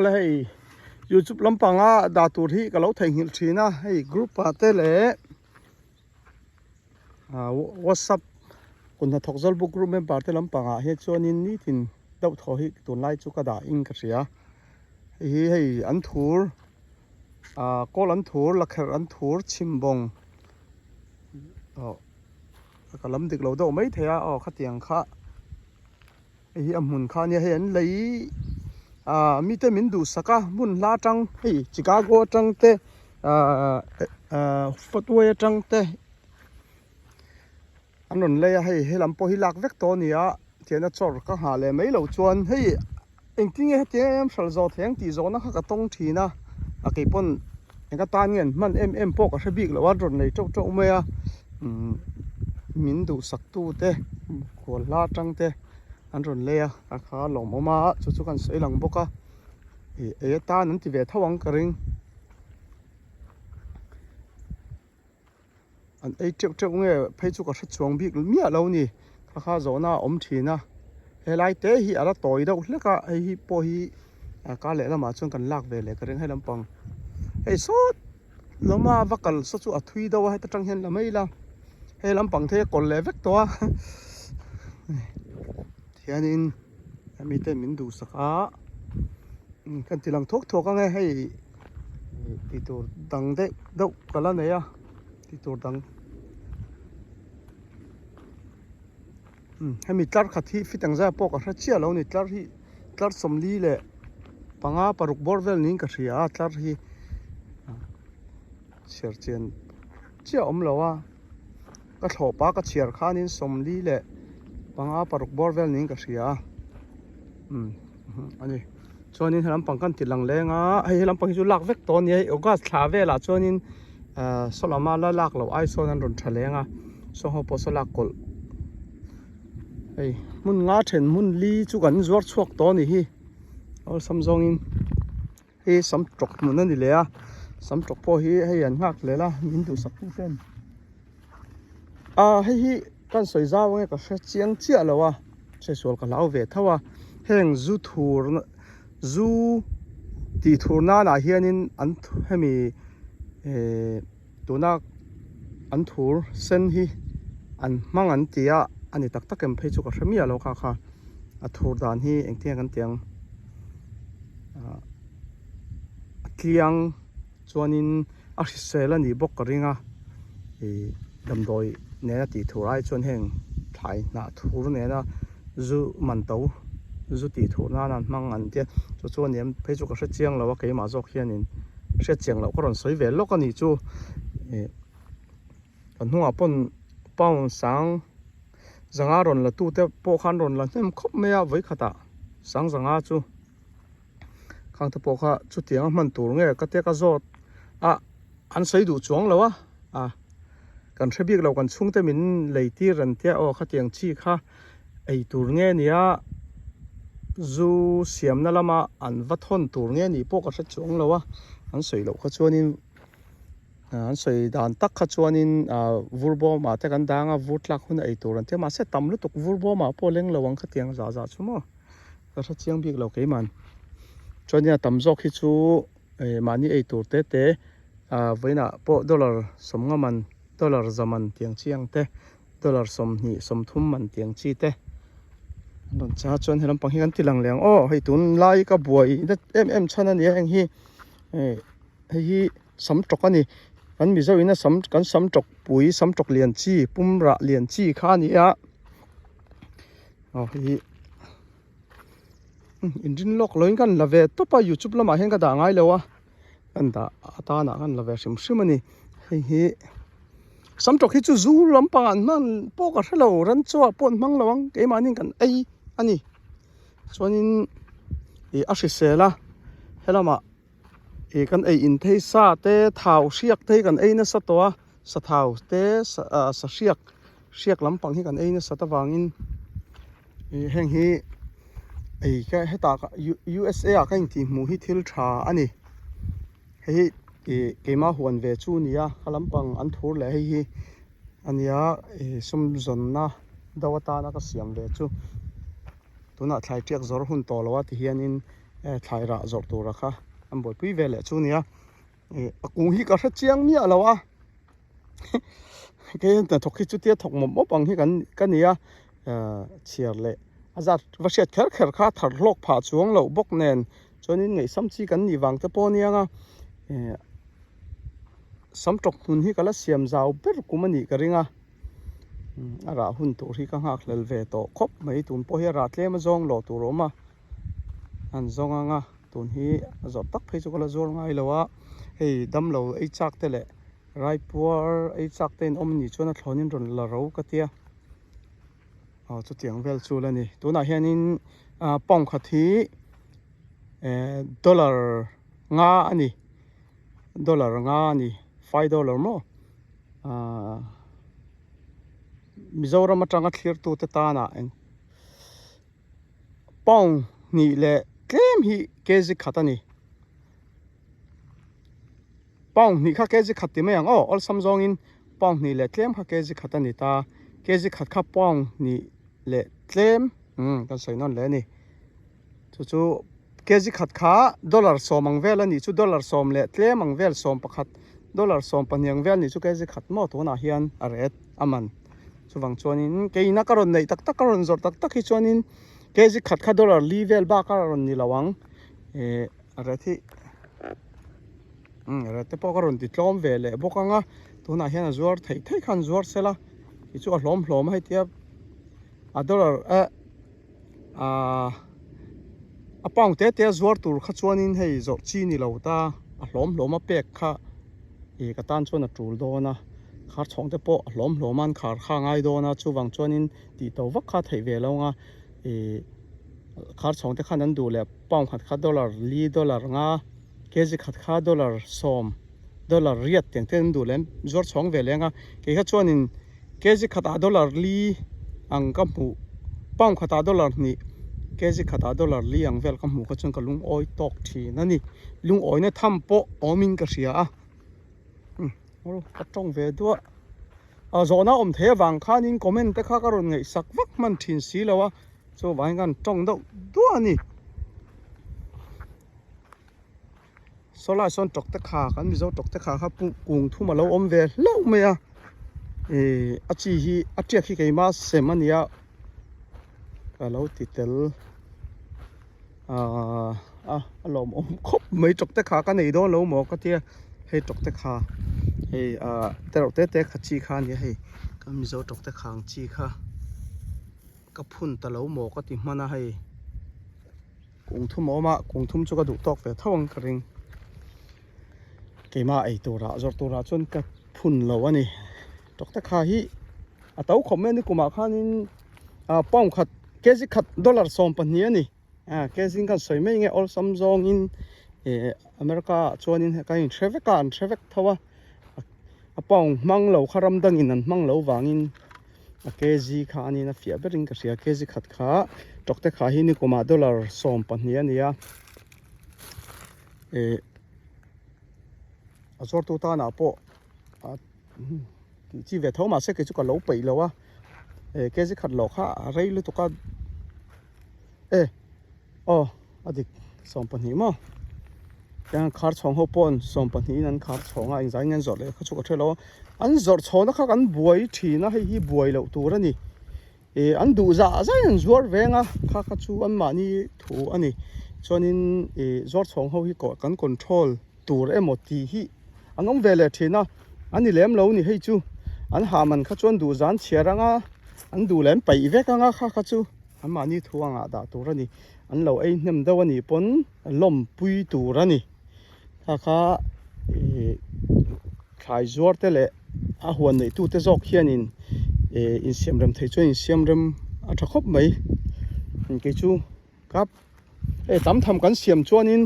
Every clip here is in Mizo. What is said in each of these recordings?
Awle hei youtube lampanga dah tur hi ka lo theihnghilh thin a hei group ah te leh ah whatsapp kut hnathawk zawlbuk group member te lampangah hian chuanin nitin deuh thaw hi tunlai chu ka dah in ka hria hei hi hei an thur ah kawl an thur lakherh an thur chhimbawng aw ka lam dik lo deuh maithei a aw khatiang kha. Hei hi a hmun kha ania hei an lei ah mite min duhsak a hmun hla atang hei Chicago atang te ah ah Fort Worth atang te an rawn lei a hei helam pawh hi lak vek tawh a ni a tihian a chawr ka nghah leh mai loh chuan hei engtin nge hetiang em em hral zawh thei ang tih zawhna kha ka tawng thin a a keipawn eng atan nge an hman em em pawh ka hre bik lo a rawn lei teuh teuh mai a umm min duhsak tu te khual hla atang te an rawn lei a a kha a lawmawm a chu chu kan sawi lang bawk a ih ei atan an ti ve tho ang ka ring. An ei teuh teuh nge phei chu ka hre chuang bik miah lo ni kha kha zawhna a awm thin a helai te hi a la tawi deuh hlek a hei hi pawh hi a kar leh lamah chuan kan lak ve leh ka ring hei lampang hei sawt lama va kal saw chu a thui deuh a heta tang hian la mai ila hei lampang te hi a kawlh leh vek tawh a tihianin mite min duhsak a kan ti lang thuak thuak ang e hei. Tih tur dang deuh deuh ka la nei a tih tur dang hemi tlar khat hi fit ang zai pawh ka hre chiah lo a ni tlar hi tlar sawmli leh panga paruk bawr vel niin ka hria a tlar hi chhiar chian chiah a awm lo a ka thlawh pa ka chhiar khanin sawmli leh panga paruk bawr vel niin ka hria a a ni. Chuanin he lampang kan ti lang leng a, hei he lampang hi chu lak vek tawh a ni a, hei August thla velah chuanin ahh saw lama la lak loh ai sawn an rawn tha leng a, saw ho pawh saw lak kawlh hei hmun nga then hmun li chu kan zuar chhuak tawh a ni hi awlsam zawngin hei sam tawk hmun a ni leh a, sam tawk pawh hi hei an nghak hlel a min duhsak tu ten ah hei hi. Kan sawi zau ange ka hre chiang chiah lo a, hresual ka hlau ve tho a, heng zu thur zu tih thur nanah hianin an hemi eh tuna an thur sen hi an hmang an ti a, a ni tak tak em phei chu ka hre miah lo kha kha a thur dan hi engtin nge kan tih ang ah a tliang chuanin a hrisel a nih bawk ka ring a ih damdawi nena tih thur ai chuan heng thlai hnah thur nena zu man to zu tih thur nana an hmang an tia chu chu a ni em phei chu ka hre chiang lo a keimah zawk hianin hriat chiang loh ka rawn sawi ve lawk a nih chu ih kan hnungah pawn pound sang zanga rawn la tu te pawh khan rawn la hnem khawp mai a vawikhatah sang zanga chu. Khang te pawh kha chutiang a hman tur nge ka tia ka zawt a an sawi duh chuang lo a a kan hre bik lo kan chhungte min lei tir an tia aw khatiang chi kha ei tur nge nia zu siamna lama an va thawn tur nge nih pawh ka hre chuang lo a an sawi loh kha chuanin an sawi dan tak kha chuanin ah vur bawmah te kan dang a vur tlak hun a ei tur an tia mahse tam lutuk vur bawmah pawh leng lo ang khatiang zah zah chu maw. Ka hre chiang bik lo keiman. Chuan a tam zawk hi chu eh mahni ei tur te te ah vawiinah pawh dollar sawmnga man dollar za man tiang chi ang te dollar sawmhnih sawmthum man tiang chi te an rawn cha chuan he lampang hi kan ti lang leh ang aw hei tunlai ka buai na em em chhan a nia heng hi eh hei hi sam tawk a ni kan mizo in a sam kan sam tawk pui sam tawk lian chi pum rah lian chi kha a ni a. Aw hei hi inrin lawk loin kan la ve tawp a youtube lamah hian ka dah ngai lo a kan dah atanah kan la ve hrim hrim a ni hei hi samtawk hi chu zu lampang ah an hman pawh ka hrelo ran chaw ah pawh an hmang lo ang keimahni kan ei a ni chuanin ih a hrisel a helamah ih kan ei in phei sa te thau hriak te hi kan ei nasa tawh a sathau te ah sahriak hriak lampang hi kan ei nasat avangin ih heng hi ei ka hetah ka U_S_A ah ka intih hmuh hi thil tha a ni hei hi ih keimah huan ve chu a ni a ka lampang an thur leh hei hi a nia ih sum zawnna do atana ka siam ve chu tunah thlai tiak zawr hun tawh lo a ti hianin. Thlai rah zawrh tura kha an buaipui ve leh chu nia. A kung hi ka hre chiang miah lo a. Kei hnathawk hi chutia thawk mawp mawp ang hi kan ka ni a. Chhiar leh a zat va hriat kher kher kha thar hlawk phah chuang loh bawk nen chuanin ngaihsam chi kan nih vang te pawh a niang a. Sam tawk hmun hi ka la siam zau ber kum a nih ka ring a. A rah hun tur hi ka nghakhlel ve tawh khawp mai. Tun pawh hi a rah tlem a zawng lawh tur a awm a. An zawng ang a, tun hi a zawrh tak phei chu ka la zuar ngai lo a, hei damlo ei chak te leh raipuar ei chak te in awm anih chuan a thlawnin rawn la ro ka tia, aw chutiang vel chu la ni. Tunah hianin ah pound khat hi eh dollar nga a ni, dollar nga a ni, five dollar maw ah Mizoram atanga thlirtute tanah eng. Pound hnih leh tlem hi kg khat a ni. Pound hnih kha kg khat ti mai ang aw, awlsam zawngin pound hnih leh tlem kha kg khat a ni ta. Kg khat kha pound hnih leh tlem umm kan sawi nawn leh a ni. Chu chu kg khat kha dollar sawm ang vel a nih chu dollar sawm leh tlem ang vel sawm pakhat dollar sawm pahnih ang vel a nih chu kg khat maw tunah hian a ret a man. Chuvang chuanin keina ka rawn neih tak tak ka rawn zawrh tak tak hi chuanin kg khat kha dollar li vel bak a rawn ni lo ang eh a ret hi umm ret te pawh ka rawn ti tlawm ve leh bawk ang a tunah hian a zuar theih theih khan zuar sela tih chu a hlawm hlawm a hei tia a dollar eh Ahh a pound te te a zuar tur kha chuanin hei zawrh chi ni lo ta a hlawm hlawm a pek kha ih ka tan chuan a tul dawn a khar chhawng te pawh a hlawm hlawm a an khar kha a ngai dawn a chuvang chuanin tih to vak kha a theih ve lo ang a ih khar chhawng te khan an duh leh pound khat kha dollar li dollar nga kg khat kha dollar sawm dollar riat tiang te an duh leh an zuar chhawng ve leh ang a kei kha chuanin. Kg khatah dollar li ang ka hmuh, pound khatah dollar hnih, kg khatah dollar li ang vel ka hmuh kha chuan ka lungawi tawk thin a ni. Lungawina tham pawh awmin ka hria a. Umm ka tawng ve duah. A zawhna awm thei avang khanin comment te kha ka rawn ngaihsak vak hman thin si lo a, chuvangin ka han tawng deuh duah a ni. Saw lai sawn tawk te kha kan Mizo tawk te kha kha kung thum a lo awm ve hlauh mai a ih a chi hi a tiak hi keima sem a nia ka lo ti tel ahh a a lawmawm khawp mai tawk te kha ka nei dawn lo maw ka tia hei tawk te kha hei ahh tereuh te te kha chi kha a nia hei kan Mizo tawk te kha ang chi kha ka phun ta lo maw ka ti hman a hei. Kung thum a awm a, kung thum chu ka duh tawk ve tho ang ka ring. Keimah ei turah zawrh turah chuan ka phun lo a ni. Tawkte kha hi a to khawp mai a ni kumah khanin ah pound khat kg khat dollar 12 a ni. Ah kg in kan sawi mai nge awlsam zawngin eh America ah chuanin kan inhre vek a an hre vek tho a. A pound hmang lo kha ram dangin an hmang lo vangin A kg kha a niin a fiah berin ka hria kg khat kha tawkte kha hi nikumah dollar 12 a ni a eh a zuartu tanah pawh a tih chi ve tho mahse kei chu ka lo peih lo a eh kg khat loh kha a rei lutuk a e. Aw a dik 12 maw tiang khar chhawng ho pawn 12 in an khar chhawng a engzah in an zawrh leh kha chu ka hre lo a an zawrh chhawna kha kan buai thin a hei hi buai loh tur a ni ih an duh zah zah in an zuar veng a kha kha chu an mahni thu a ni chuanin ih zuar chhawng ho hi kan control tur emaw tih hi an awm ve leh thin a a ni lem lo ni hei chu an hah man kha chuan duh zan chhiar anga an duh leh an paih vek anga kha kha chu. An mahni thu angah dah tur a ni. An lo ei hnem deuh a nih pawn lawmpui tur a ni. Kha kha ih thlai zuar te leh a huan neih tu te zawk hianin ih insiam rem thei chuan insiam rem a tha khawp mai. Kei chu ka hei tam tham kan siam chuanin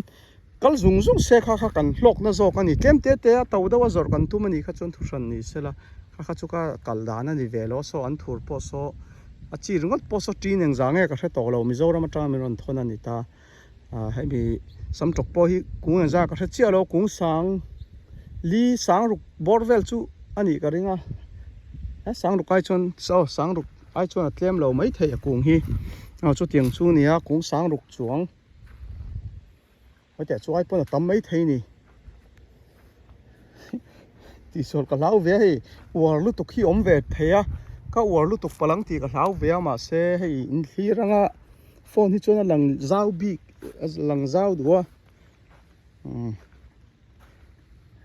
kal zung zung se kha kha kan hlawkna zawk a ni. Tlem te te a to deuh a zawrh kan tum a nih kha chuan thuhran ni sela kha kha chu ka kal dan a ni ve lo a saw an thur pawh saw. A chi ringawt pawh saw ṭin engzah nge ka hre tawh lo Mizoram atanga min rawn thawn a ni ta ah hemi samtawk pawh hi kung engzah ka hre chiah lo kung sang li sang ruk bawr vel chu a nih ka ring a he sang ruk ai chuan aw sang ruk ai chuan a tlem lo maithei a kung hi aw chutiang chu a ni a kung sang ruk chuang. Hetiang chu ai pawn a tam mai thei ni. Tihsual ka hlau ve a hei uar lutuk hi awm ve thei a ka uar lutuk palh ang tih ka hlau ve a mahse hei in thlir anga phone hi chuan a lang zau bik a lang zau duh a umm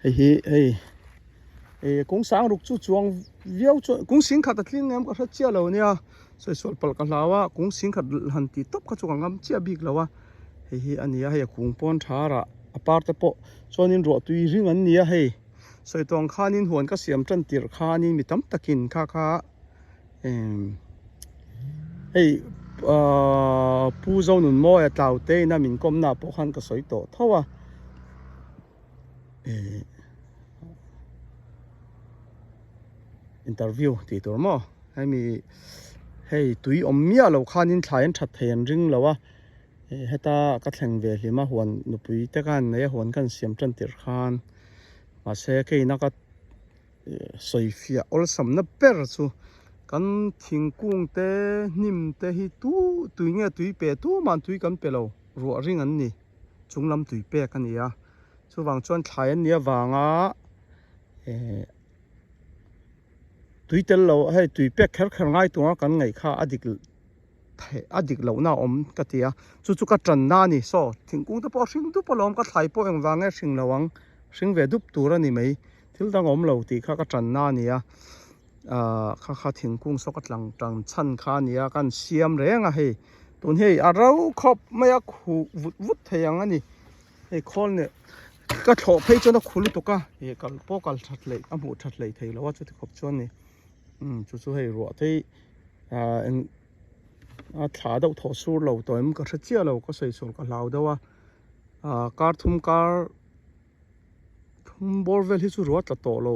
hei hi hei ih kawng sang ruk chu chuang viau chuan kawng sing khat a tling em ka hre chiah lo nia sawi sual palh ka hlau a kawng sing khat han tih tawp kha chu ka ngam chiah bik lo a hei hi a ni a hei a kung pawn tha rah a par te pawh chuanin ruah tui ring an ni a hei sawi tawng khanin huan ka siam tan tirh khanin mi tam takin kha kha emm hei ahh pu zonun mawi a tlau te ina min kawmna ah pawh khan ka sawi tawh tho a ehh interview tih tur maw hemi hei tui awm miah lo khanin thlai an that thei an ring lo a. Heta ka thleng ve hlim a huan nupui te khan nei a huan khan siam tan tirh khan mahse keina ka sawi fiah awlsamna ber chu kan thingkung te hnim te hi tu tui nge tui pe tumah tui kan pe lo ruah ring an ni chung lam tui pek a ni a chuvang chuan thlai an nih avanga eh tui tel lo hei tui pek kher kher ngai tura kan ngaih kha a dik. theih a dik lohna a awm ka ti a chu chu ka tanna a ni saw thingkung te pawh a hring dup alawm ka thlai pawh engvang nge hring lo ang hring ve dup tur a ni mai thil dang a awm lo tih kha ka tanna a ni a ahh kha kha thingkung saw ka tlang tan chhan kha a ni a kan siam reng a hei tun hi a ro khawp mai a khuh vut vut thei ang a ni hei khawl leh ka thlawh phei chuan a khu lutuk a ih kal pawh kal that leh a hmuh that leh thei lo a chuti khawp chuan ni umm chu chu hei ruah te hi. ah eng a thla deuh thawh sur lo tawh em ka hre chiah lo ka sawi sual ka hlau deuh a ah kar thum kar thum bawr vel hi chu ruah tla tawh lo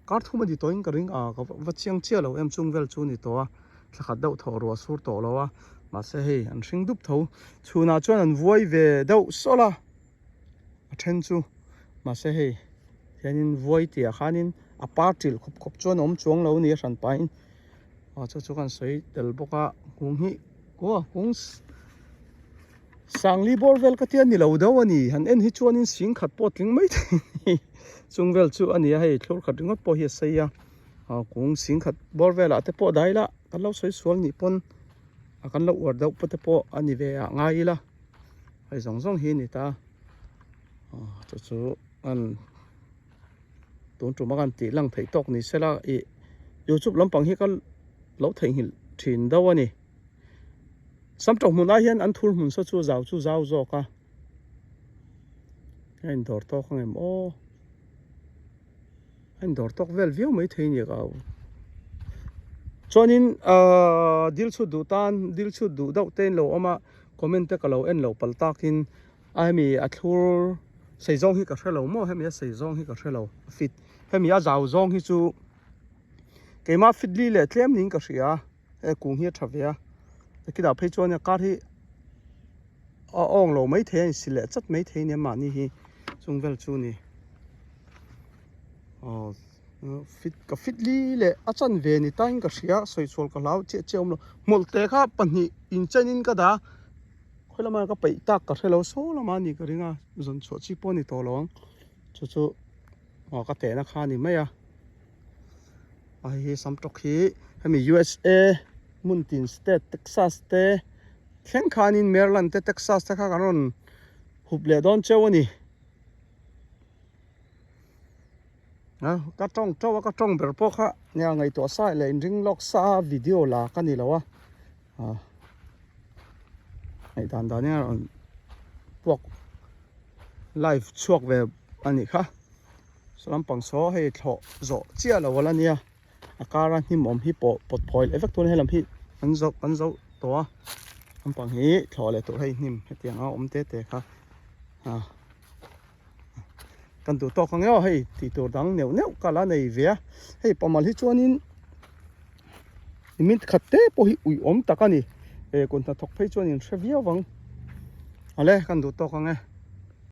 kar thum a ni tawhin ka ring a ka va chiang chiah lo em chung vel chu a ni tawh a thla khat deuh thawh ruah sur tawh lo a mahse hei an hring dup tho chhunah chuan an vuai ve deuh sawlh a a then chu mahse hei hianin vuai tih ah khanin a par ṭilh khawp khawp chuan a awm chuang lo a ni a hran pahin aw chu chu kan sawi tel bawk a kung hi aw kung sangli bawr vel ka tia ni lo deuh a ni han en hi chuanin sing khat pawh a tling mai thei a ni chung vel chu a ni a hei thlur khat ringawt pawh hi a sei a aw kung sing khat bawr velah te pawh dai la kan lo sawi sual nih pawn a kan lo uar deuh pawh te pawh a ni ve ah ngai ila hei zawng zawng hi a ni ta aw chu chu an tun tum a kan tih lang theih tawk ni sela ih youtube lampang hi ka lo theihnghilh thin deuh a ni samtawk hmun ah hian an thur hmun saw chu zau chu zau zawk a a indawr tawk ang em aw a indawr tawk vel viau mai thei nia ka chuanin ahh dil chhut duh tan dil chhut duh deuh te in lo awm a comment te ka lo en loh palh takin A hemi a thlur sei zawng hi ka hre lo maw hemi a sei zawng hi ka hre lo a fit hemi a zau zawng hi chu keimah fit li leh tlem niin ka hria he kung hi a tha ve a takih phei chuan a kar hi a awng lo mai thei a insi leh chat mai thei nia mahni hi chung vel chu ni aw fit ka fit li leh a chan ve ni tain ka hria sawi chhual ka hlau chiah chiah awm lo hmawlh te kha pahnih inchenin ka dah a. Khawi lama ka peih tak ka hrelo saw lama a nih ka ring a zawn chhuah chi pawh a ni tawh lo ang chu chu aw ka tehna kha a ni mai a a hei hi samtawk hi hemi USA hmun tin state Texas te thleng khanin Maryland te Texas te kha kan rawn hup leh dawn cheu a ni a ka tawng teuh a ka tawng ber pawh kha nia ngaihtuah sa leh inring lawk sa a video la ka ni lo a. Ah hei dan dan hian a rawn puak live chhuak ve a nih kha saw lampang saw hei thlawh zawh chiah lo ala nia a kara hnim awm hi pawh pawt phawi leh vek tuna helam hi an zo an zo tawh a lampang hi thlawh leh tur hei hnim hetiang a awm te te kha ah kan duh tawk ang e aw hei tih tur dang neuh neuh ka la nei ve a hei pamal hi chuanin minute khat te pawh hi uiawm tak a ni eh kut hnathawk phei chuan in hre viau ang awle kan duh tawk ang e.